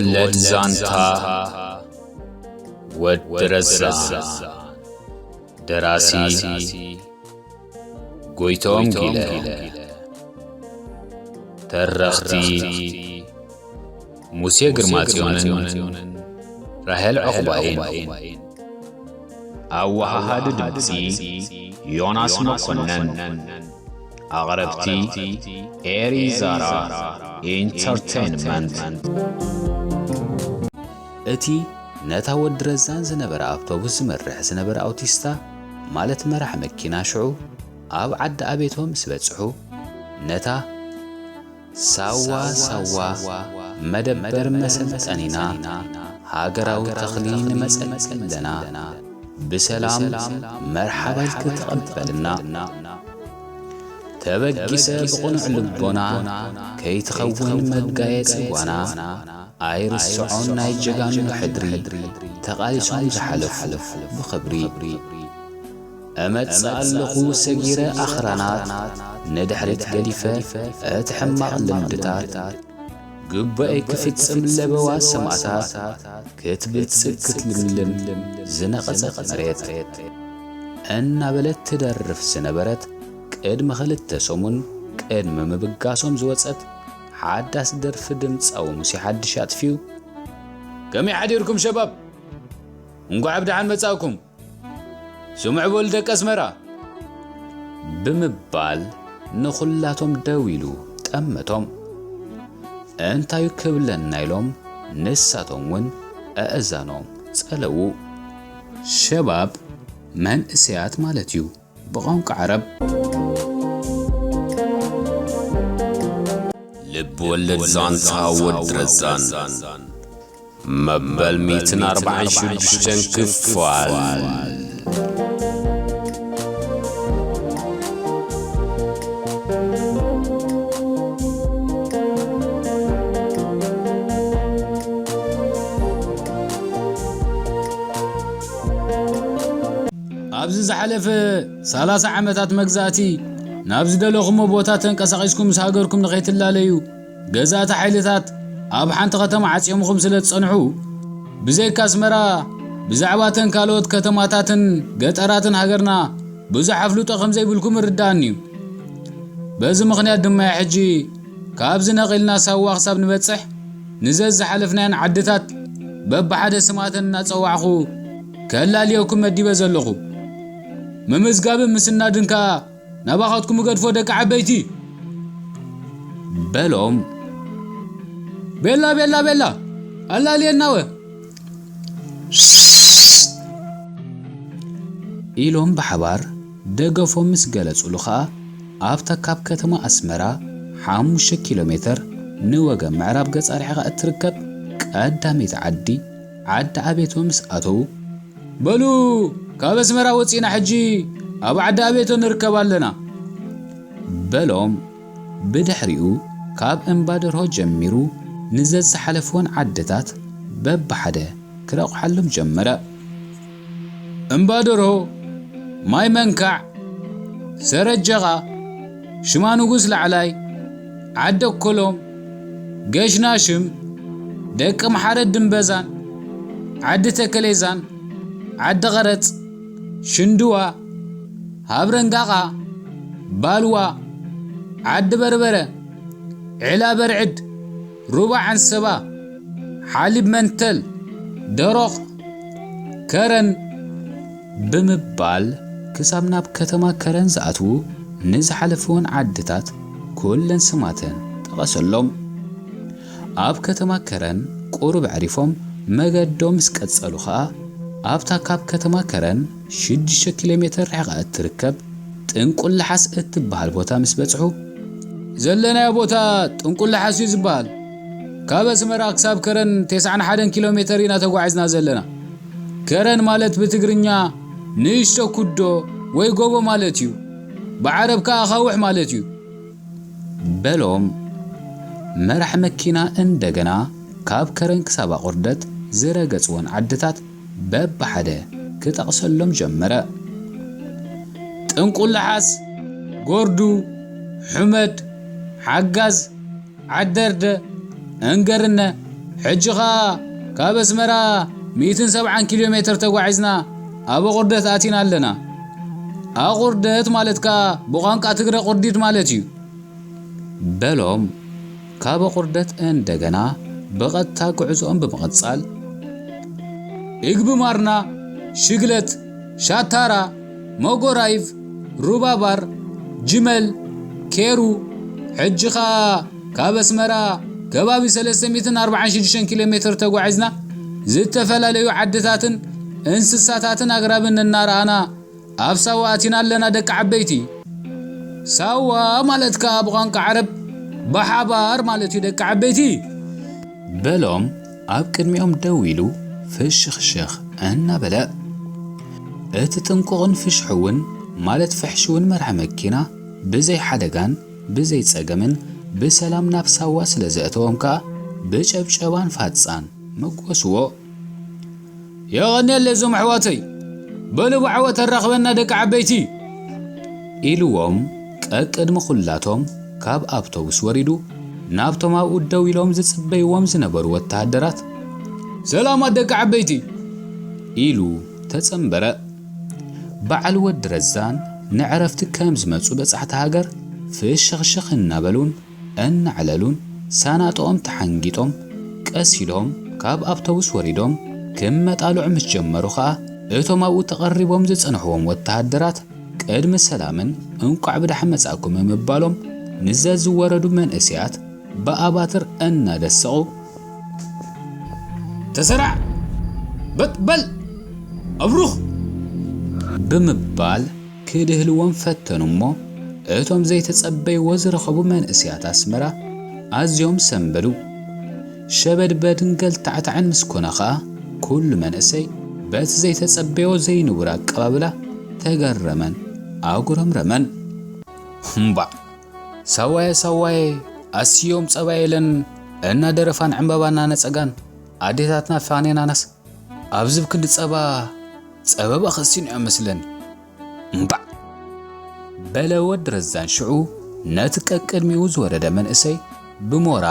ወለድ ዛንታ ወዲ ረዛ። ደራሲ ጎይቶም ጊለ። ተረኽቲ ሙሴ ግርማጽዮንን ራሄል ዑቕባይን። ኣወሃሃዲ ድምጺ ዮናስ መኮነን። ኣቕረብቲ ኤሪ ዛራ ኢንተርቴይንመንት። እቲ ነታ ወዲ ረዛን ዝነበረ ኣውቶቡስ ዝመርሕ ዝነበረ ኣውቲስታ፣ ማለት መራሕ መኪና፣ ሽዑ ኣብ ዓዲ ኣቤቶ ምስ በጽሑ፣ ነታ ሳዋ ሳዋ መደበር መሰልጠኒና ሃገራዊ ተኽሊ ንመጸኪ ኣለና፣ ብሰላም መርሓባ ኢልኪ ተቐበልና። ተበጊሰ ብቕኑዕ ልቦና ከይትኸውን መጋየጺ ጓና፣ ኣይርስዖን ናይ ጀጋኑ ሕድሪ፣ ተቓሊሶም ዝሓለፉ ብኽብሪ። እመጽእ ኣለኹ ሰጊረ ኣኽራናት፣ ንድሕሪት ገዲፈ እቲ ሕማቕ ልምድታት። ግቡኤይ ክፍጽም ለበዋ ሰማእታት፣ ክትብልጽግ ክትልምልም ዝነቐጸት መሬት። እናበለት ትደርፍ ዝነበረት፣ ቅድሚ ኽልተ ሰሙን ቅድሚ ምብጋሶም ዝወጸት ሓዳስ ደርፊ ድምጻዊ ሙሴ ሓድሽ ኣጥፊኡ፣ ከመይ ሓዲርኩም ሸባብ? እንኳዕ ብደሓን መጻእኩም። ስምዑ በሉ ደቂ ኣስመራ፣ ብምባል ንኹላቶም ደው ኢሉ ጠመቶም። እንታዩ ክብለና ኢሎም ንሳቶም እውን ኣእዛኖም ጸለዉ። ሸባብ መንእሰያት ማለት እዩ ብቋንቋ ዓረብ። ልብ ወለድ ዛንታ ወዲ ረዛን። መበል ሚእትን ኣርባዓን ሽዱሽተን ክፋል። ኣብዚ ዝሓለፈ ሰላሳ ዓመታት መግዛእቲ፣ ናብ ዝደለኹሞ ቦታ ተንቀሳቒስኩም ምስ ሃገርኩም ንኸይትላለዩ፣ ገዛእቲ ሓይልታት ኣብ ሓንቲ ከተማ ዓጽዮምኹም ስለ ዝጸንሑ፣ ብዘይካ ኣስመራ፣ ብዛዕባ እተን ካልኦት ከተማታትን ገጠራትን ሃገርና ብዙሕ ኣፍልጦ ከም ዘይብልኩም ይርድኣኒ እዩ። በዚ ምኽንያት ድማ እየ ሕጂ ካብዚ ነቒልና ሳዋ ክሳብ ንበጽሕ፣ ንዘዝሓለፍናየን ዓድታት በብሓደ ስማተን እናጸዋዕኹ ከላልየኩም መዲበ ዘለኹ። ምምዝጋብን ምስናድን ከኣ ናባኻትኩም እገድፎ ደቂ ዓበይቲ፣ በሎም። ቤላ፣ ቤላ፣ ቤላ፣ ኣላልየናወ። ኢሎም ብሓባር ደገፎም ምስ ገለጹሉ ኸኣ፣ ኣብታ ካብ ከተማ ኣስመራ ሓሙሽተ ኪሎ ሜተር ንወገን ምዕራብ ገጻ ርሒቓ እትርከብ ቀዳመይቲ ዓዲ፣ ዓዲ ኣቤቶ ምስ ኣተዉ፣ በሉ፣ ካብ ኣስመራ ወጺእና ሕጂ ኣብ ዓዲ ኣቤቶ ንርከብ ኣለና፣ በሎም። ብድሕሪኡ ካብ እምባ ደርሆ ጀሚሩ ንዘዝሓለፍወን ዓድታት በብሓደ ክረቑሓሎም ጀመረ። እምባ ደርሆ፣ ማይ መንካዕ፣ ሰረጀቓ፣ ሽማ ንጉስ ላዕላይ፣ ዓዲ ኣኮሎም፣ ገሽናሽም፣ ደቂ ምሓረ ድምበዛን፣ ዓዲ ተከሌዛን፣ ዓዲ ቐረጽ፣ ሽንድዋ፣ ሃብረንጋቓ፣ ባልዋ፣ ዓዲ በርበረ፣ ዒላ በርዕድ፣ ሩባ ዓንሰባ፣ ሓሊብ መንተል፣ ደሮቕ፣ ከረን ብምባል ክሳብ ናብ ከተማ ከረን ዝኣትዉ ንዝሓለፍወን ዓድታት ኩለን ስማተን ጠቐሰሎም። ኣብ ከተማ ከረን ቁሩብ ኣዕሪፎም መገዶም ምስ ቀጸሉ ኸኣ፣ ኣብታ ካብ ከተማ ከረን ሽዱሽተ ኪሎ ሜተር ርሒቓ እትርከብ ጥንቁላሓስ እትበሃል ቦታ ምስ በጽሑ፣ ዘለናዮ ቦታ ጥንቁላሓስ እዩ ዝበሃል። ካብ ኣስመራ ክሳብ ከረን ተስዓን ሓደን ኪሎ ሜተር ኢና ተጓዒዝና ዘለና። ከረን ማለት ብትግርኛ ንእሽቶ ኩዶ ወይ ጎቦ ማለት እዩ። ብዓረብ ከኣ ኣኻውሕ ማለት እዩ። በሎም። መራሕ መኪና እንደገና ካብ ከረን ክሳብ ኣቑርደት ዝረገጽወን ዓድታት በብሓደ ክጠቕሰሎም ጀመረ። ጥንቁላሓስ፣ ጎርዱ፣ ሑመድ፣ ሓጋዝ፣ ዓደርደ፣ እንገርነ፣ ሕጂ ኸኣ ካብ ኣስመራ ሚእትን ሰብዓን ኪሎ ሜትር ተጓዒዝና ኣብ ኣቑርደት ኣቲና ኣለና። ኣቑርደት ማለት ከኣ ብቋንቋ ትግረ ቁርዲድ ማለት እዩ። በሎም። ካብ ኣቑርደት እንደገና ብቐጥታ ጉዕዞኦም ብምቕጻል፣ ኢግቢ ማርና፣ ሽግለት፣ ሻታራ፣ መጎራይፍ፣ ሩባባር፣ ጅመል፣ ኬሩ፣ ሕጂ ኸኣ ካብ ኣስመራ ከባቢ ሰለስተ ሚእትን ኣርባዓን ሽዱሽተን ኪሎ ሜትር ተጓዒዝና ዝተፈላለዩ ዓድታትን እንስሳታትን ኣግራብን እናረኣና ኣብ ሳዋ ኣቲና ኣለና ደቂ ዓበይቲ። ሳዋ ማለት ከኣ ብቋንቋ ዓረብ ብሓባር ማለት እዩ ደቂ ዓበይቲ። በሎም ኣብ ቅድሚኦም ደው ኢሉ ፍሽኽሽኽ እናበለ። እቲ ጥንቁቕን ፍሽሕውን ማለት ፍሕሽውን መርሒ መኪና ብዘይ ሓደጋን ብዘይ ጸገምን ብሰላም ናብ ሳዋ ስለ ዘእተዎም ከኣ ብጨብጨባን ፋጻን መጎስዎ። የቐንየለይ እዞም ኣሕዋተይ፣ በሉ ብዓወት ኣራኽበና ደቂ ዓበይቲ ኢልዎም ቀቅድሚ ኩላቶም ካብ ኣውቶቡስ ወሪዱ ናብቶም ኣብኡ ደው ኢሎም ዝጽበይዎም ዝነበሩ ወተሃደራት ሰላማት ደቂ ዓበይቲ ኢሉ ተጸንበረ። በዓል ወዲ ረዛን ንዕረፍቲ ከም ዝመጹ በጻሕቲ ሃገር ፍሽኽሽኽ እናበሉን እናዕለሉን ሳናጥኦም ተሓንጊጦም ቀስ ኢሎም ካብ ኣውቶቡስ ወሪዶም ክመጣልዑ ምስ ጀመሩ ኸኣ እቶም ኣብኡ ተቐሪቦም ዝጸንሕዎም ወተሃደራት ቅድሚ ሰላምን እንቋዕ ብደሓን መጻእኩም ምባሎም ንዘዝወረዱ መንእሰያት ብኣባትር እናደሰቑ ተሰራዕ! በጥ በል! ኣብሩኽ! ብምባል ክድህልዎም ፈተኑ እሞ እቶም ዘይተጸበይዎ ዝረኸቡ መንእሰያት ኣስመራ ኣዝዮም ሰንበዱ። ሸበድበድን ገልታዕታዕን ምስ ኮነ ኸኣ ኩሉ መንእሰይ በቲ ዘይተጸበዮ ዘይንቡር ኣቀባብላ ተገረመን ኣጉረምረመን። እምባእ ሳዋየ ሳዋየ ኣስዮም ጸባ የለን እናደረፋን ዕምባባ እናነጸጋን ኣዴታትና ፋኔናናስ ኣብዚ ብክንዲ ጸባ ጸበባ ከሲኑ እያ መስለኒ። እምባዕ በለ ወዲ ረዛን ሽዑ ነቲ ቀቅድሚኡ ዝወረደ መንእሰይ ብሞራ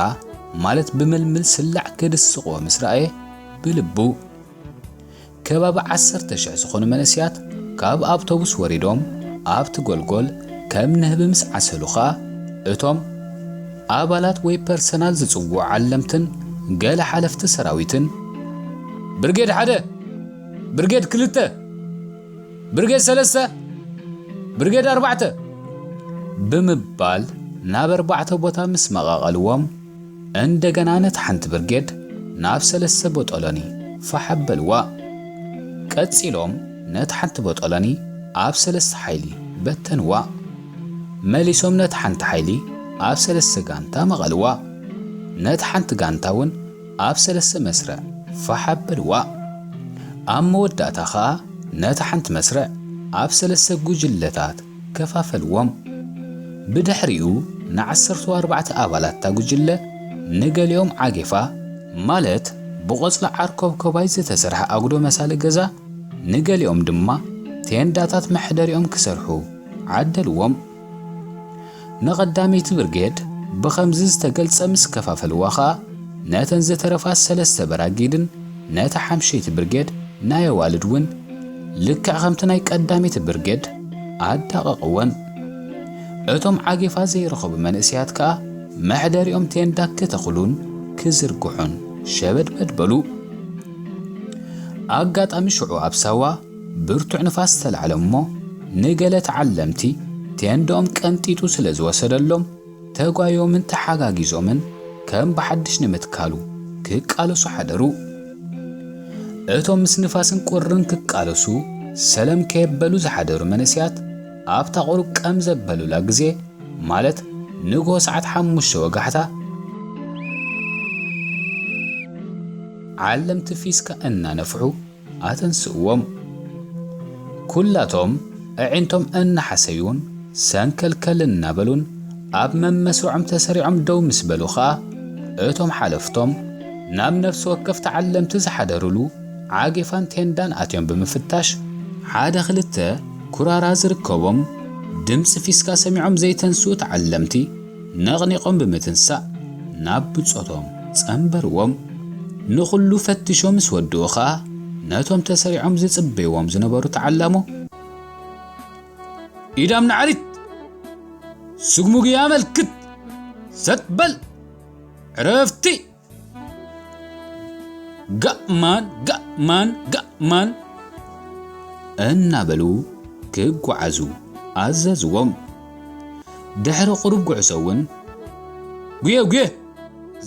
ማለት ብምልምል ስላዕ ክድስቕዎ ምስ ረኣየ ብልቡ ከባቢ ዓሰርተ ሽሕ ዝኾኑ መንእሰያት ካብ ኣውቶቡስ ወሪዶም ኣብቲ ጎልጎል ከም ንህቢ ምስ ዓሰሉ ኸኣ እቶም ኣባላት ወይ ፐርሰናል ዝጽውዑ ዓለምትን ገለ ሓለፍቲ ሰራዊትን ብርጌድ ሓደ፣ ብርጌድ ክልተ፣ ብርጌድ ሰለስተ፣ ብርጌድ ኣርባዕተ ብምባል ናብ ኣርባዕተ ቦታ ምስ መቓቐልዎም እንደገና ነቲ ሓንቲ ብርጌድ ናብ ሰለስተ ቦጦሎኒ ፋሕ ኣበልዋ። ቀጺሎም ነቲ ሓንቲ ቦጦሎኒ ኣብ ሰለስተ ሓይሊ በተንዋ። መሊሶም ነቲ ሓንቲ ሓይሊ ኣብ ሰለስተ ጋንታ መቐልዋ። ነቲ ሓንቲ ጋንታ እውን ኣብ ሰለስተ መስርዕ ፋሕ ኣበልዋ። ኣብ መወዳእታ ኸኣ ነቲ ሓንቲ መስርዕ ኣብ ሰለስተ ጉጅለታት ከፋፈልዎም። ብድሕሪኡ ንዓሰርተ ኣርባዕተ ኣባላት እታ ጉጅለ ንገሊኦም ዓጌፋ ማለት ብቖጽሊ ዓርኮብኮባይ ዝተሰርሐ ኣጉዶ መሳሊ ገዛ፣ ንገሊኦም ድማ ቴንዳታት መሕደሪኦም ክሰርሑ ዓደልዎም። ንቐዳመይቲ ብርጌድ ብኸምዚ ዝተገልጸ ምስ ከፋፈልዋ ኸኣ ነተን ዝተረፋ ሰለስተ በራጊድን ነታ ሓምሸይቲ ብርጌድ ናይ ኣዋልድ እውን ልክዕ ከምቲ ናይ ቀዳመይቲ ብርጌድ ኣዳቐቕወን። እቶም ዓጌፋ ዘይረኸቡ መንእሰያት ከኣ መሕደሪኦም ቴንዳ ክተኽሉን ክዝርግሑን ሸበድበድ በሉ። ኣጋጣሚ ሽዑ ኣብ ሳዋ ብርቱዕ ንፋስ ተላዕለ እሞ ንገለ ተዓለምቲ ቴንድኦም ቀንጢጡ ስለ ዝወሰደሎም ተጓዮምን ተሓጋጊዞምን ከም ብሓድሽ ንምትካሉ ክቃለሱ ሓደሩ። እቶም ምስ ንፋስን ቁርን ክቃለሱ ሰለም ከየበሉ ዝሓደሩ መንእሰያት ኣብታ ቁሩብ ቀም ዘበሉላ ግዜ ማለት ንግሆ ሰዓት ሓሙሽተ ወጋሕታ ዓለምቲ ፊስካ እናነፍሑ ኣተንስእዎም። ኩላቶም ኣዒንቶም እናሓሰዩን ሰንከልከል እናበሉን ኣብ መመስርዖም ተሰሪዖም ደው ምስ በሉ ኸኣ እቶም ሓለፍቶም ናብ ነፍሲ ወከፍ ተዓለምቲ ዝሓደሩሉ ዓጌፋን ቴንዳን ኣትዮም ብምፍታሽ ሓደ ክልተ ኩራራ ዝርከቦም ድምፂ ፊስካ ሰሚዖም ዘይተንስኡ ተዓለምቲ ነቕኒቖም ብምትንሳእ ናብ ብጾቶም ጸንበርዎም። ንኹሉ ፈትሾም ምስ ወድኡ ኸኣ፣ ነቶም ተሰሪዖም ዝጽበይዎም ዝነበሩ ተዓላሞ። ኢዳም ንዓሪት! ስጉምጉ ያመልክት! ሰጥ በል! ዕረፍቲ! ጋእማን፣ ጋእማን፣ ጋእማን! እናበሉ ክጓዓዙ ኣዘዝዎም። ድሕሪ ቁሩብ ጉዕዞ እውን፣ ጉየ፣ ጉየ!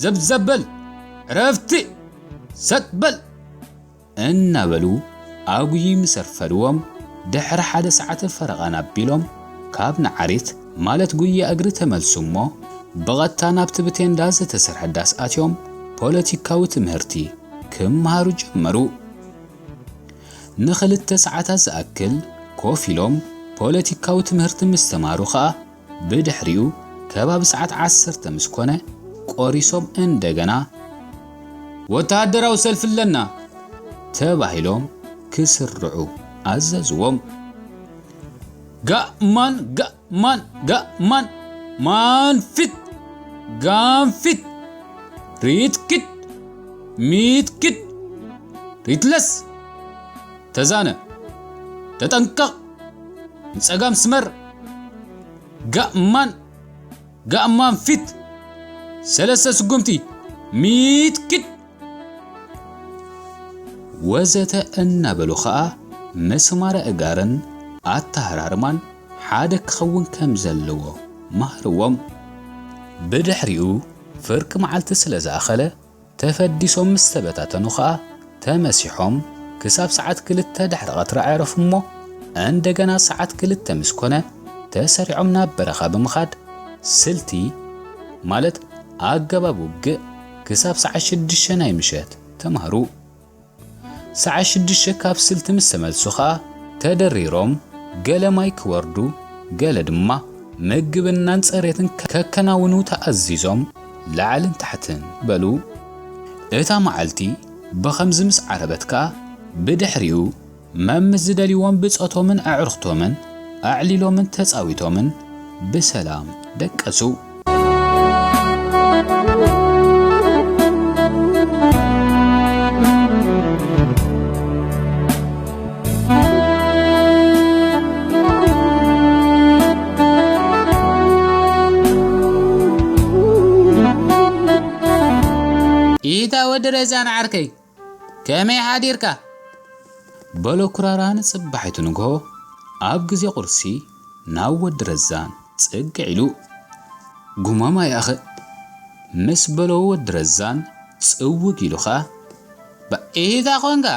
ዘብዘብ በል! ዕረፍቲ! ሰጥ በል! እናበሉ ኣጉዪ ምስ ኣርፈድዎም፣ ድሕሪ ሓደ ሰዓት ፈረቓን ኣቢሎም ካብ ንዓሪት፣ ማለት ጉያ እግሪ፣ ተመልሱ እሞ፣ ብቐጥታ ናብቲ ብቴንዳ ዝተሰርሐ ዳስ ኣትዮም ፖለቲካዊ ትምህርቲ ክመሃሩ ጀመሩ። ንኽልተ ሰዓታት ዝኣክል ኮፍ ኢሎም ፖለቲካዊ ትምህርቲ ምስ ተማሃሩ ኸኣ፣ ብድሕሪኡ ከባቢ ሰዓት ዓሰርተ ምስ ኮነ፣ ቆሪሶም እንደገና፣ "ወተሃደራዊ ሰልፊ ኣለና!" ተባሂሎም ክስርዑ ኣዘዝዎም። ጋእማን፣ ጋእማን፣ ጋእማን! ማንፊት! ጋንፊት! ሪትኪት! ሚትኪት! ሪትለስ! ተዛነ! ተጠንቀቕ! ንጸጋም ስመር! ጋእማን! ጋእማን ፊት! ሰለስተ ስጉምቲ! ሚትኪት! ወዘተ እናበሉ ኸኣ መስማር ኣእጋርን ኣተሃራርማን ሓደ ክኸውን ከም ዘለዎ መሃርዎም። ብድሕሪኡ ፍርቂ መዓልቲ ስለ ዝኣኸለ፣ ተፈዲሶም ምስ ተበታተኑ ኸኣ ተመሲሖም ክሳብ ሰዓት ክልተ ድሕሪ ቐትሪ ኣዕረፉ እሞ፣ እንደገና ሰዓት ክልተ ምስ ኮነ ተሰሪዖም ናብ በረኻ ብምኻድ ስልቲ፣ ማለት ኣገባብ ውግእ፣ ክሳብ ሰዓት ሽዱሽተ ናይ ምሸት ተማህሩ። ሰዓት ሽዱሽተ ካብ ስልቲ ምስ ተመልሱ ኸኣ ተደሪሮም ገለ ማይ ክወርዱ፣ ገለ ድማ ምግብናን ጽሬትን ከከናውኑ ተኣዚዞም ላዕልን ታሕትን በሉ። እታ መዓልቲ ብኸምዚ ምስ ዓረበት ከኣ ብድሕሪኡ መምስ ዝደልይዎም ብጾቶምን ኣዕሩኽቶምን ኣዕሊሎምን ተጻዊቶምን ብሰላም ደቀሱ። ኢታ ወዲ ረዛን ዓርከይ፣ ከመይ ሓዲርካ? በሎ ኩራራ ንጽባሒቱ ንግሆ ኣብ ግዜ ቁርሲ ናብ ወዲ ረዛን ጽግዕ ኢሉ። ጉማማ ይኣኸ ምስ በሎ ወዲ ረዛን ጽውግ ኢሉ ኸኣ፣ "ባኢታ ኾንካ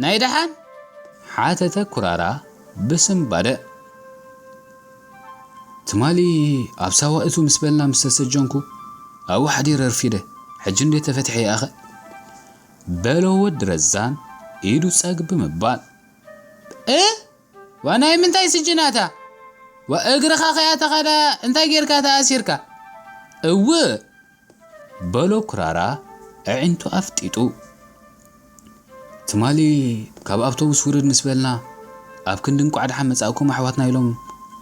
ናይ ደሓን?" ሓተተ ኩራራ ብስንባደ። ትማሊ ኣብ ሳዋ እቱ ምስ በልና ምስ ተሰጀንኩ ኣብኡ ሓዲረ ኣርፊደ፣ ሕጂ እንዴ ተፈትሐ ይኣኸ? በሎ ወዲ ረዛን ኢዱ ጸግ ብምባል። "እ? ዋ ናይ ምንታይ ስጅናታ? ዋ እግርኻ ከያ ተኸዳ እንታይ ጌርካ ተኣሲርካ?" "እውእ!" በሎ ኩራራ ኣዒንቱ ኣፍጢጡ። ትማሊ ካብ ኣውቶቡስ ውርድ ምስ በልና፣ ኣብ ክንዲ እንቋዕ ደሓን መጻእኩም ኣሕዋትና ኢሎም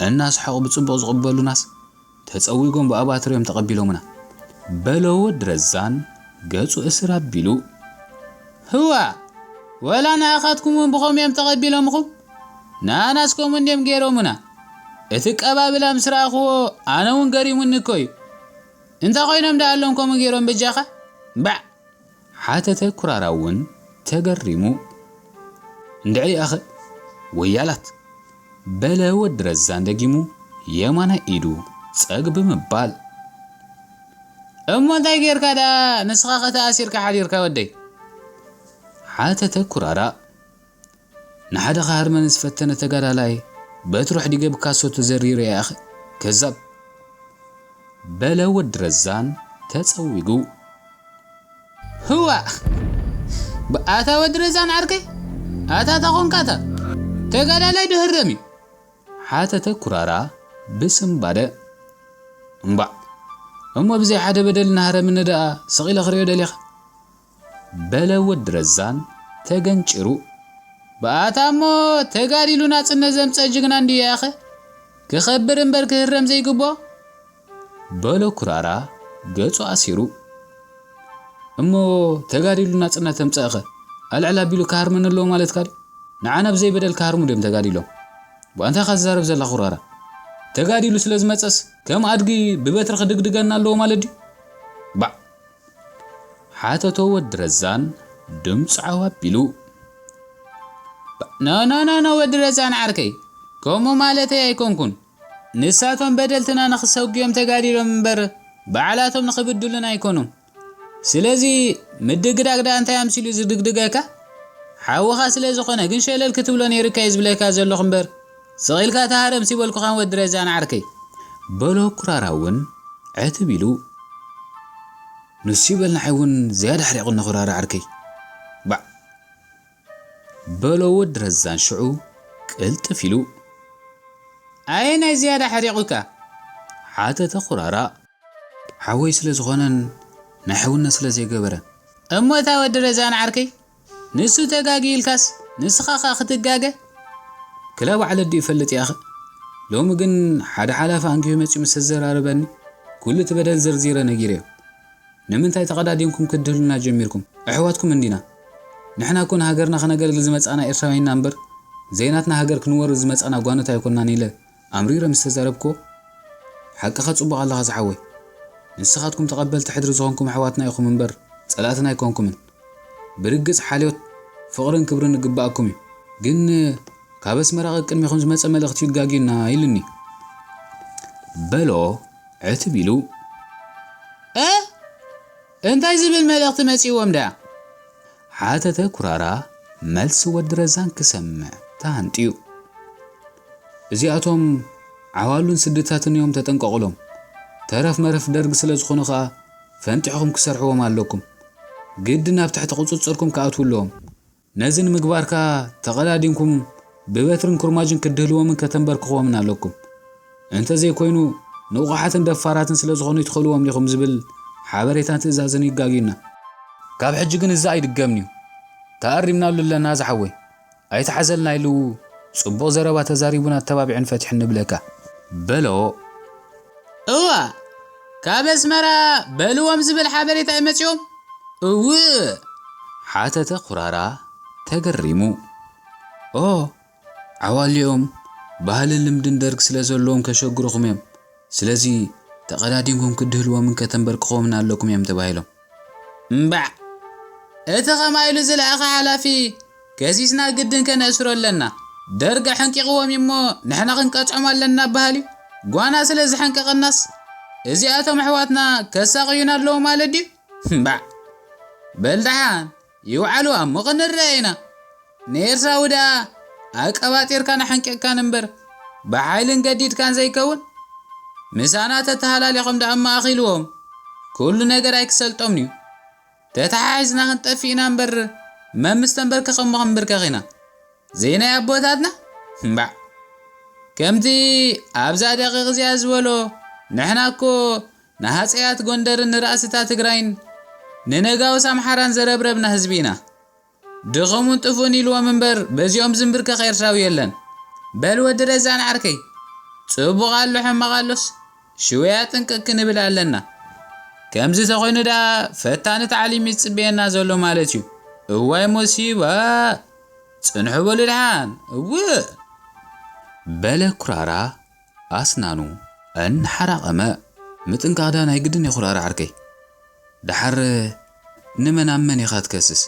እናሰሓቑ ብጽቡቕ ዝቕበሉናስ፣ ተጸዊጎም ብኣባትር እዮም ተቐቢሎምና። በሎ ወዲ ረዛን ገጹ እስር ኣቢሉ። ህዋ! ወላ ንኣኻትኩም እውን ብኸምኡ እዮም ተቐቢሎምኹም? ንኣናስ ከምኡ እንድዮም ገይሮምና። እቲ ቀባብላ ምስ ረኣኽዎ ኣነ እውን ገሪሙኒ እኮ እዩ። እንታይ ኮይኖም ደኣ ኣሎም ከምኡ ገይሮም በጃኻ? ባዕ! ሓተተ ኩራራ እውን ተገሪሙ። እንድዒ ኣኸ ወያላት! በለ ወዲ ረዛን ደጊሙ የማናይ ኢዱ ጸግ ብምባል። እሞ እንታይ ጌርካ ደኣ ንስኻ ከተኣሲርካ ሓዲርካ ወደይ? ሓተተ ኩራራ። ንሓደ ክሃርመኒ ዝፈተነ ተጋዳላይ በትሩ ኣሕዲገ ብካሶ ተዘሪረ እየ ኣኸ ከዛብ። በለ ወዲ ረዛን ተጸዊጉ። ህዋ! ብኣታ ወዲ ረዛን ዓርከይ፣ ኣታ ታኾንካታ ተጋዳላይ ዶ ህረም እዩ? ሓተተ ኩራራ ብስንባደ። እምባዕ፣ እሞ ብዘይ ሓደ በደል እናሃረምኒ ደኣ ስቕ ኢለ ክርእዮ ደሊኻ? በለ ወዲ ረዛን ተገንጭሩ። ብኣታ እሞ ተጋዲሉ ናጽነት ዘምጸ ጅግና እንድዩ ያኸ? ክኸብር እምበር ክህረም ዘይግብኦ? በሎ ኩራራ ገጹ ኣሲሩ። እሞ ተጋዲሉ ናጽነት ተምጸእኸ ኣልዕል ኣቢሉ ክሃርመኒ ኣለዎ ማለትካ ድዩ? ንዓና ብዘይ በደል ክሃርሙ ድዮም ተጋዲሎም? ብኣንታ ኢኻ ዝዛረብ ዘላ ኩራራ? ተጋዲሉ ስለ ዝመጸስ ከም ኣድጊ ብበትሪ ክድግድገና ኣለዎ ማለት ድዩ? ባዕ! ሓተቶ ወዲ ረዛን ድምፁ ዓው ኣቢሉ። ኖ ኖ ኖ ኖ ወዲ ረዛን ዓርከይ፣ ከምኡ ማለተይ ኣይኮንኩን። ንሳቶም በደልትና ንኽሰጉዮም ተጋዲሎም እምበር ባዕላቶም ንኽብድሉን ኣይኮኑን። ስለዚ ምድግዳግ ደኣ እንታይ ኣምሲሉ ዝድግድገካ? ሓውኻ ስለ ዝኾነ ግን ሸለል ክትብሎ ነይሩካ እየ ዝብለካ ዘለኹ እምበር፣ ስቕ ኢልካ ተሃረም ሲበልኩኻን ወዲ ረዛን ዓርከይ። በሎ ኩራራ እውን ዕትብ ኢሉ። ንሱ ይበል ንዓይ እውን ዝያዳ ኣሕሪቑኒ ኩራራ ዓርከይ። ባዕ! በሎ ወዲ ረዛን ሽዑ ቅልጥፍ ኢሉ። ኣየናይ ዝያዳ ኣሕሪቑካ? ሓተተ ኩራራ። ሓወይ ስለ ዝኾነን ናይ ሕውነት ስለ ዘይገበረን። እሞ እታ ወዲ ረዛን ዓርከይ ንሱ ተጋጊ ኢልካስ ንስኻ ኸኣ ክትጋገ? ክላ ባዕለ ድዩ ይፈልጥ ያኸ? ሎሚ ግን ሓደ ሓላፊ ኣንጊሁ መጺኡ ምስ ተዘራረበኒ ኩሉ እቲ በደል ዘርዚረ ነጊረዮ። ንምንታይ ተቐዳዲምኩም ክትድህሉና ጀሚርኩም? ኣሕዋትኩም እንዲና። ንሕና እኮ ንሃገርና ከነገልግል ዝመጻና ኤርትራውያን ኢና እምበር ዘይናትና ሃገር ክንወርር ዝመጻና ጓኖት ኣይኮናን ኢለ ኣምሪረ ምስ ተዛረብክዎ፣ ሓቅኻ ጽቡቕ ኣለኻ ዝሓወይ። ንስኻትኩም ተቐበልቲ ሕድሪ ዝኾንኩም ኣሕዋትና ኢኹም እምበር ጸላእትና ኣይኮንኩምን። ብርግጽ ሓልዮት፣ ፍቕርን ክብርን ይግባኣኩም እዩ። ግን ካብ ኣስመራ ቅድሚኹም ዝመጸ መልእኽቲ እዩ ጋግዩና ኢሉኒ። በሎ ዕትብ ኢሉ። እ እንታይ ዝብል መልእኽቲ መጺእዎም ደኣ? ሓተተ ኩራራ መልሲ ወዲ ረዛን ክሰምዕ ተሃንጥዩ። እዚኣቶም ዓዋሉን ስድታትን እዮም፣ ተጠንቀቑሎም። ተረፍ መረፍ ደርግ ስለ ዝኾኑ ኸኣ ፈንጢሕኹም ክሰርሕዎም ኣለኩም። ግድን ኣብ ትሕቲ ቁጽጽርኩም ክኣትዉ ኣለዎም። ነዚ ንምግባር ከኣ ተቐዳዲምኩም ብበትርን ኩርማጅን ክትድህልዎምን ከተንበርክኽዎምን ኣለኩም። እንተዘይኮይኑ ንቑሓትን ደፋራትን ስለ ዝኾኑ ይትኽእልዎም ዲኹም ዝብል ሓበሬታን ትእዛዝን ይጋግዩና። ካብ ሕጂ ግን እዚ ኣይድገምን'ዩ። ተኣሪምናሉ ኣለና ዝሓወይ። ኣይትሓዘልና ኢሉ ጽቡቕ ዘረባ ተዛሪቡን ኣተባቢዑን ፈቲሑን ንብለካ። በሎ። እዋ፣ ካብ ኣስመራ በልዎም ዝብል ሓበሬታ እዩ መጺኦም? እውእ። ሓተተ ኩራራ ተገሪሙ። ኦ፣ ዓዋሊኦም ባህልን ልምድን ደርግ ስለ ዘለዎም ከሸግሩኹም እዮም። ስለዚ ተቐዳዲምኩም ክትድህልዎምን ከተንበርክኽዎምን ኣለኩም እዮም ተባሂሎም። እምባዕ! እቲ ኸማይ ኢሉ ዝለኣኸ ሓላፊ ከሲስና ግድን ከነእስሮ ኣለና። ደርግ ኣሐንቂቕዎም እዩ እሞ ንሕና ክንቀጽዖም ኣለና በሃል'ዩ። ጓና ስለ ዝሓንቀቐናስ እዚኣቶም ኣሕዋትና ከሳቕዩና ኣለዎ ማለት ድዩ? እምባዕ! በል ደሓን ይውዓሉ እሞ ክንረኣ ኢና። ንኤርትራዊ ደኣ ኣቀባጢርካን ኣሐንቂቕካን እምበር ብሓይልን ገዲድካን ዘይከውን። ምሳና ተተሃላሊኾም ደኣ እሞ ኣኺልዎም። ኩሉ ነገር ኣይክሰልጦምን'ዩ። ተተሓሒዝና ክንጠፍእ ኢና እምበር መምስ ተንበርኪኸ እሞ ክንብርከኽ ኢና። ዘይናይ ኣቦታትና? እምባዕ! ከምቲ ኣብዛ ደቂቕ እዚኣ ዝበሎ፣ ንሕና እኮ ንሃጸያት ጎንደርን ንራእስታ ትግራይን ንነጋውስ ኣምሓራን ዘረብረብና ህዝቢ ኢና። ድኹምን ጥፉእን ኢልዎም እምበር በዚኦም ዝንብርከኽ ኤርትራዊ የለን። በል ወዲ ረዛን ዓርከይ፣ ጽቡቕ ኣሎ ሕማቕ ኣሎስ ሽወያ ጥንቅቕ ክንብል ኣለና። ከምዚ ተኾይኑ ደኣ ፈታኒ ታዕሊም እዩ ዝጽበየና ዘሎ ማለት እዩ። እዋይ ሞሲባ! ጽንሑ በሉ ደሓን። እውእ! በለ ኩራራ ኣስናኑ እናሓራቐመ። ምጥንቃቕ ደኣ ናይ ግድን እዩ ኩራራ ዓርከይ። ደሓር ንመን ኣብ መን ኢኻ ትከስስ?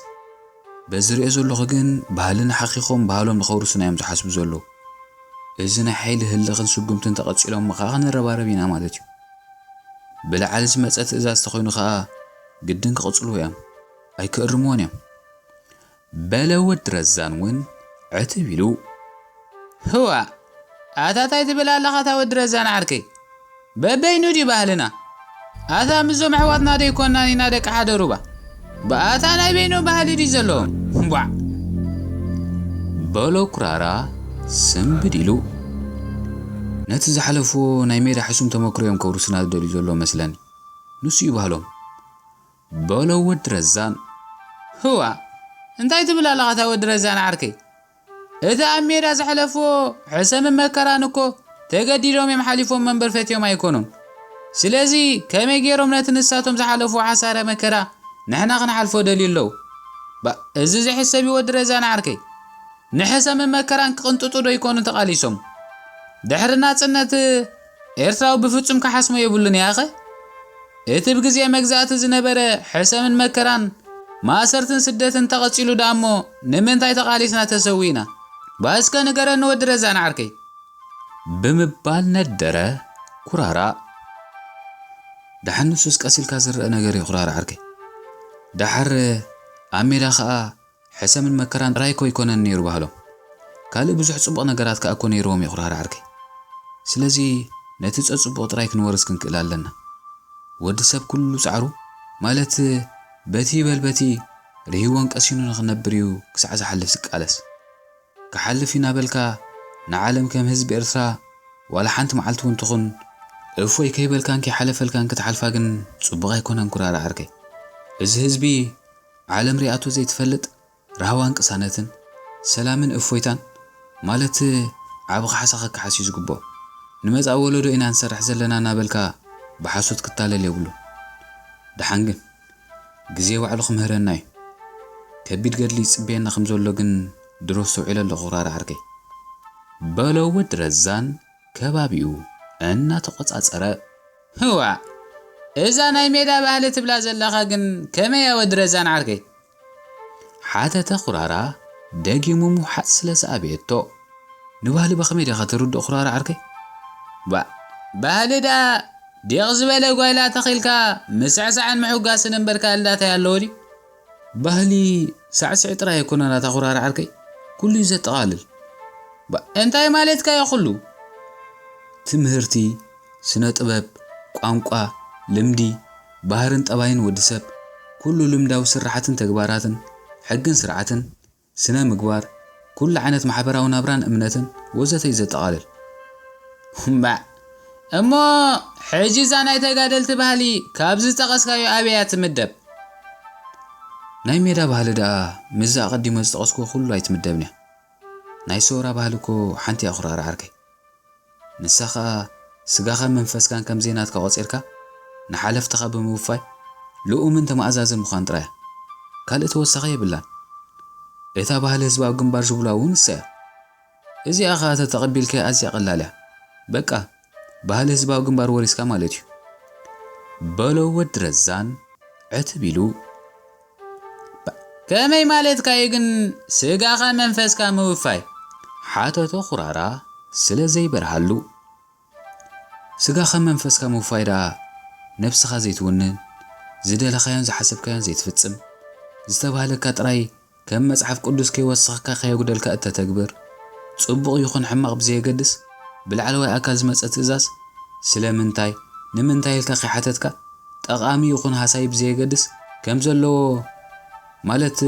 በዚ ሪኦ ዘለኹ ግን ባህልና ሓኺኾም ባህሎም ንኸውርሱና እዮም ዝሓስቡ ዘለዉ። እዚ ናይ ሓይሊ ህልኽን ስጉምትን ተቐጺሎሞ ኸኣ ክንረባረብ ኢና ማለት እዩ። ብላዕሊ ዝመጸ ትእዛዝ ተኾይኑ ኸኣ ግድን ክቕጽልዎ እዮም። ኣይክእርምዎን እዮም። በለ ወዲ ረዛን እውን ዕትብ ኢሉ። ህዋ! ኣታ ታይ ትብል ኣለኻ እታ ወዲ ረዛን ዓርከይ? በበይኑ ድዩ ባህልና? ኣታ ምስዞም ኣሕዋትና ደይኮናን ኢና ደቂ ሓደ ሩባ? ብኣታ ናይ በይኑ ባህሊ ድዩ ዘለዎም? ቧዕ! በሎ ኩራራ ስንብድ ኢሉ። ነቲ ዝሓለፍዎ ናይ ሜዳ ሕሱም ተመክሮ እዮም ከውርሱና ዝደልዩ ዘለዉ መስለኒ። ንሱ እዩ ባህሎም። በሎ ወዲ ረዛን። ህዋ! እንታይ ትብል ኣለኻ እታ ወዲ ረዛን ዓርከይ? እቲ ኣብ ሜዳ ዝሓለፍዎ ሕሰምን መከራን እኮ ተገዲዶም እዮም ሓሊፎም እምበር ፈትዮም ኣይኮኑን። ስለዚ ከመይ ገይሮም ነቲ ንሳቶም ዝሓለፍዎ ሓሳረ መከራ ንሕና ክንሓልፎ ደልዩ ኣለዉ። ባ፣ እዚ ዝሕሰብ እዩ ወዲ ረዛን ዓርከይ። ንሕሰምን መከራን ክቕንጥጡ ዶ ይኮኑ ተቓሊሶም? ድሕሪ ናጽነት ኤርትራዊ ብፍጹም ክሓስሞ የብሉን ያኸ? እቲ ብግዜ መግዛእቲ ዝነበረ ሕሰምን መከራን ማእሰርትን ስደትን ተቐጺሉ ደኣ እሞ ንምንታይ ተቓሊስና ተሰዊእና? ባ እስከ ንገረኒ ወዲ ረዛን ዓርከይ። ብምባል ነደረ ኩራራ። ደሓን ንሱስ ቀስ ኢልካ ዝረአ ነገር እዩ ኩራራ ዓርከይ። ደሓር ኣብ ሜዳ ኸኣ ሕሰምን መከራን ጥራይ እኮ ኣይኮነን ነይሩ ባህሎም። ካልእ ብዙሕ ጽቡቕ ነገራት ከኣ እኮ ነይርዎም እዩ ኩራራ ዓርከይ። ስለዚ ነቲ ጸጽቡቕ ጥራይ ክንወርስ ክንክእል ኣለና። ወዲ ሰብ ኩሉ ጻዕሩ፣ ማለት በቲ ይበል በቲ ርህይዎን ቀሲኑ ንኽነብር እዩ ክሳዕ ዝሓልፍ ዝቃለስ። ክሓልፍ እዩ እናበልካ ንዓለም ከም ህዝቢ ኤርትራ ዋላ ሓንቲ መዓልቲ እውን ትኹን እፎይ ከይበልካን ከይሓለፈልካን ክትሓልፋ ግን ጽቡቕ ኣይኮነን ኩራራ ዓርከይ። እዚ ህዝቢ ዓለም ሪኣቶ ዘይትፈልጥ ራህዋን ቅሳነትን ሰላምን እፎይታን ማለት ዓቢ ካሕሳ ከካሕስ እዩ ዝግብኦ። ንመጻኢ ወለዶ ኢና ንሰርሕ ዘለና እናበልካ ብሓሶት ክታለል የብሉን። ደሓን ግን ግዜ ባዕሉ ክምህረና እዩ። ከቢድ ገድሊ ይጽበየና ከም ዘሎ ግን ድሮ ኣስተውዒለ ኣለኹ ኩራራ ዓርከይ። በሎ ወዲ ረዛን ከባቢኡ እናተቖጻጸረ። ህዋ፣ እዛ ናይ ሜዳ ባህሊ ትብላ ዘለኻ ግን ከመይ እያ ወዲ ረዛን ዓርከይ? ሓተተ ኩራራ ደጊሙ ምውሓጥ ስለ ዝኣበየቶ። ንባህሊ ብኸመይ ዲኻ ትርድኦ ኩራራ ዓርከይ? ባ፣ ባህሊ ደኣ ዲቕ ዝበለ ጓይላ ተኺልካ ምስዕሳዕን ምሕጓስን እምበር ካልእ እንታይ ኣለዎ ድዩ? ባህሊ ሳዕስዒ ጥራይ ኣይኮነን ኣታ ኩራራ ዓርከይ፣ ኩሉ እዩ ዘጠቓልል። ባ፣ እንታይ ማለትካ እዩ ኩሉ? ትምህርቲ፣ ስነ ጥበብ፣ ቋንቋ፣ ልምዲ፣ ባህርን ጠባይን ወዲ ሰብ፣ ኩሉ ልምዳዊ ስራሓትን ተግባራትን፣ ሕግን ስርዓትን፣ ስነ ምግባር፣ ኩሉ ዓይነት ማሕበራዊ ናብራን እምነትን ወዘተ እዩ ዘጠቓልል። እምባዕ፣ እሞ ሕጂ እዛ ናይ ተጋደልቲ ባህሊ ካብዚ ዝጠቐስካዮ ኣበይ እያ ትምደብ? ናይ ሜዳ ባህሊ ደኣ ምስዚ ኣቐዲመ ዝጠቐስኩዎ ኩሉ ኣይትምደብን እያ። ናይ ሰውራ ባህሊ እኮ ሓንቲ እያ ኩራራ ዓርከይ። ንሳ ኸኣ ስጋኻን መንፈስካን ከም ዘይናትካ ቆጺርካ ንሓለፍትኻ ብምውፋይ ልኡምን ተመኣዛዝን ምዃን ጥራይ እያ። ካልእ ተወሳኺ የብላን። እታ ባህሊ ህዝባዊ ግንባር ዝብላ እውን ንሳ እያ። እዚኣ ኸኣ ተተቐቢልካያ ኣዝያ ቀላል እያ። በቃ፣ ባህሊ ህዝባዊ ግንባር ወሪስካ ማለት እዩ። በሎ ወዲ ረዛን ዕትብ ኢሉ። ባ-፣ ከመይ ማለትካ እዩ ግን ስጋኻን መንፈስካ ምውፋይ? ሓተቶ ኩራራ ስለ ዘይበርሃሉ። ስጋኻን መንፈስካ ምውፋይ ደኣ ነብስኻ ዘይትውንን፣ ዝደለኻዮን ዝሓሰብካዮን ዘይትፍጽም፣ ዝተባህለካ ጥራይ ከም መጽሓፍ ቅዱስ ከይወሰኽካ ከየጉደልካ እተተግብር፣ ጽቡቕ ይኹን ሕማቕ ብዘየገድስ፣ ብላዕለዋይ ኣካል ዝመጸ ትእዛዝ፣ ስለምንታይ፣ ንምንታይ ኢልካ ከይሓተትካ፣ ጠቓሚ ይኹን ሃሳዪ ብዘየገድስ፣ ከም ዘለዎ፣ ማለት፣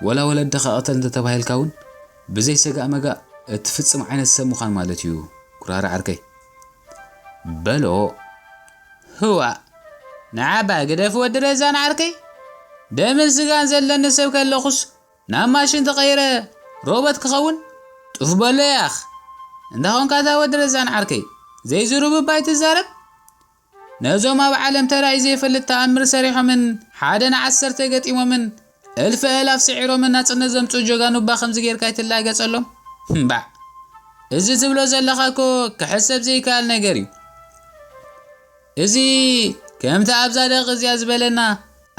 ወላ ወለድኻ ቅተል እንተተባሂልካ እውን፣ ብዘይ ሰጋእ መጋእ እትፍጽም ዓይነት ሰብ ምዃን ማለት እዩ፣ ኩራራ ዓርከይ። በሎ። ህዋ፣ ንዓባ ግደፍ ወዲ ረዛን ዓርከይ። ደምን ስጋን ዘለኒ ሰብ ከለኹስ ናብ ማሽን ተቐይረ ሮቦት ክኸውን? ጡፍ በሎ ያኽ። እንዳ ኾንካ እታ ወዲ ረዛን ዓርከይ፣ ዘይዝሩብ እባ ኣይትዛረብ። ነዞም ኣብ ዓለም ተራእዩ ዘይፈልጥ ተኣምር ሰሪሖምን ሓደ ንዓሰርተ ገጢሞምን እልፊ ኣእላፍ ስዒሮምን ናጽነት ዘምጽኡ ጀጋኑ እባ ከምዚ ጌርካ ኣይትላገጸሎም። እምባዕ። እዚ ትብሎ ዘለኻ እኮ ክሕሰብ ዘይከኣል ነገር እዩ። እዚ ከምቲ ኣብዛ ደቂ እዚኣ ዝበለና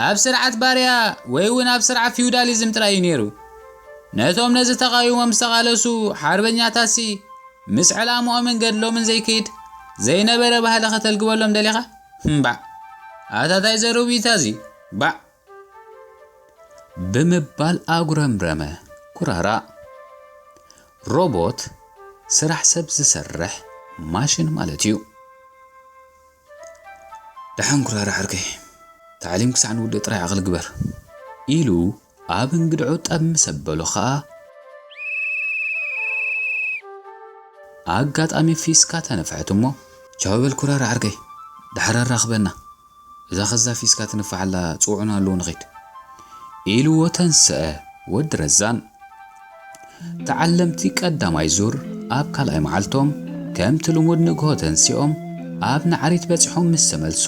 ኣብ ስርዓት ባርያ ወይ እውን ኣብ ስርዓት ፊውዳሊዝም ጥራይ እዩ ነይሩ። ነቶም ነዚ ተቓዊሞም ዝተቓለሱ ሓርበኛታትሲ ምስ ዕላምኦምን ገድሎምን ዘይከይድ ዘይነበረ ባህሊ ከተልግበሎም ደሊኻ? እምባዕ። ኣታ ታይ ዘረቢታ እዚ? ባዕ። ብምባል ኣጉረምረመ ኩራራ። ሮቦት ስራሕ ሰብ ዝሰርሕ ማሽን ማለት እዩ። ደሓን ኩራራ ዓርከይ፣ ታዕሊም ክሳዕ ንውድእ ጥራይ ዓቕሊ ግበር ኢሉ ኣብ እንግድዑ ጠብ ምስ ኣበሎ ኸኣ ኣጋጣሚ ፊስካ ተነፍሐት እሞ፣ ቻው በል ኩራራ ዓርከይ፣ ደሓር ኣራኽበና። እዛ ኸዛ ፊስካ ትንፋሕ ኣላ፣ ጽውዑና ኣለዉ ንኺድ ኢልዎ ተንስአ ወዲ ረዛን። ተዓለምቲ ቀዳማይ ዙር ኣብ ካልኣይ መዓልቶም ከምቲ ልሙድ ንግሆ ተንሲኦም ኣብ ናዕሪት በጺሖም ምስ ተመልሱ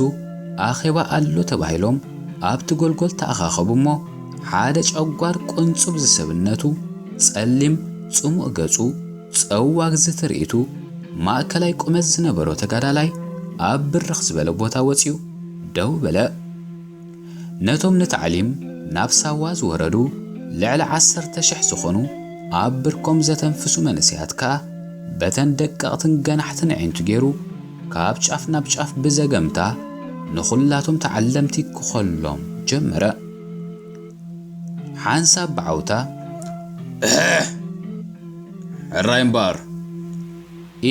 ኣኼባ ኣሎ ተባሂሎም ኣብቲ ጎልጎል ተኣኻኸቡ እሞ፣ ሓደ ጨጓር ቁንጹብ ዝሰብነቱ፣ ጸሊም ጽሙእ ገጹ፣ ጸዋግ ዝትርኢቱ፣ ማእከላይ ቁመት ዝነበሮ ተጋዳላይ ኣብ ብርኽ ዝበለ ቦታ ወጺኡ ደው በለ። ነቶም ንታዕሊም ናብ ሳዋ ዝወረዱ ልዕሊ ዓሰርተ ሽሕ ዝኾኑ ኣብ ብርኮም ዘተንፍሱ መንእሰያት ከኣ በተን ደቀቕትን ገናሕትን ኣዒንቱ ገይሩ ካብ ጫፍ ናብ ጫፍ ብዘገምታ ንኹላቶም ተዓለምቲ ክኸሎም ጀመረ። ሓንሳብ ብዓውታ፣ ሕራይ እምበኣር፣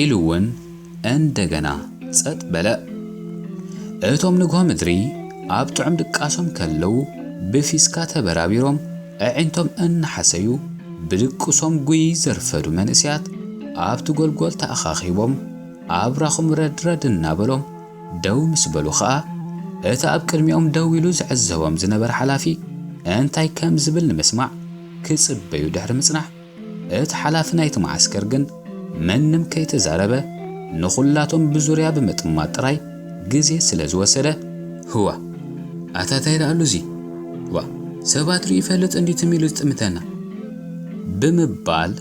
ኢሉ እውን እንደገና ጸጥ በለ። እቶም ንግሆ ምድሪ ኣብ ጥዑም ድቃሶም ከለዉ ብፊስካ ተበራቢሮም ኣዒንቶም እናሓሰዩ ብድቅሶም ጉይ ዘርፈዱ መንእሰያት ኣብቲ ጎልጎል ተኣኻኺቦም ኣብራኹም ረድረድ እናበሎም ደው ምስ በሉ ኸኣ እቲ ኣብ ቅድሚኦም ደው ኢሉ ዝዕዘቦም ዝነበረ ሓላፊ እንታይ ከም ዝብል ንምስማዕ ክጽበዩ ድሕሪ ምጽናሕ እቲ ሓላፊ ናይቲ መዓስከር ግን ምንም ከይተዛረበ ንኹላቶም ብዙርያ ብምጥማት ጥራይ ግዜ ስለ ዝወሰደ፣ ህዋ ኣታ እንታይ ደኣሉ እዚ ዋ ሰባት ርኢ ይፈልጥ እንዲ ትም ኢሉ ዝጥምተና ብምባል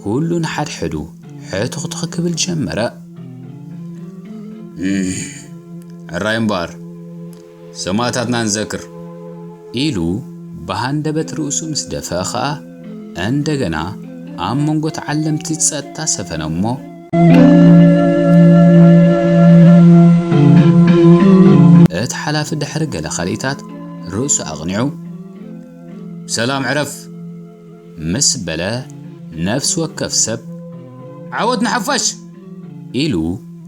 ኩሉ ንሓድሕዱ ሕትኽትኽ ክብል ጀመረ። ሕራይ እምበኣር ሰማእታትና ንዘክር ኢሉ ብሃንደበት ርእሱ ምስ ደፍአ ኸኣ እንደገና ኣብ መንጎ ተዓለምቲ ጸጥታ ሰፈነ እሞ እቲ ሓላፊ ድሕሪ ገለ ካልኢታት ርእሱ ኣቕኒዑ ሰላም ዕረፍ ምስ በለ ነፍሲ ወከፍ ሰብ ዓወት ንሓፋሽ ኢሉ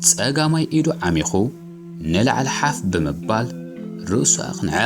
ጸጋማይ ኢዱ ዓሚኹ ንላዕሊ ሓፍ ብምባል ርእሱ ኣቕንዐ።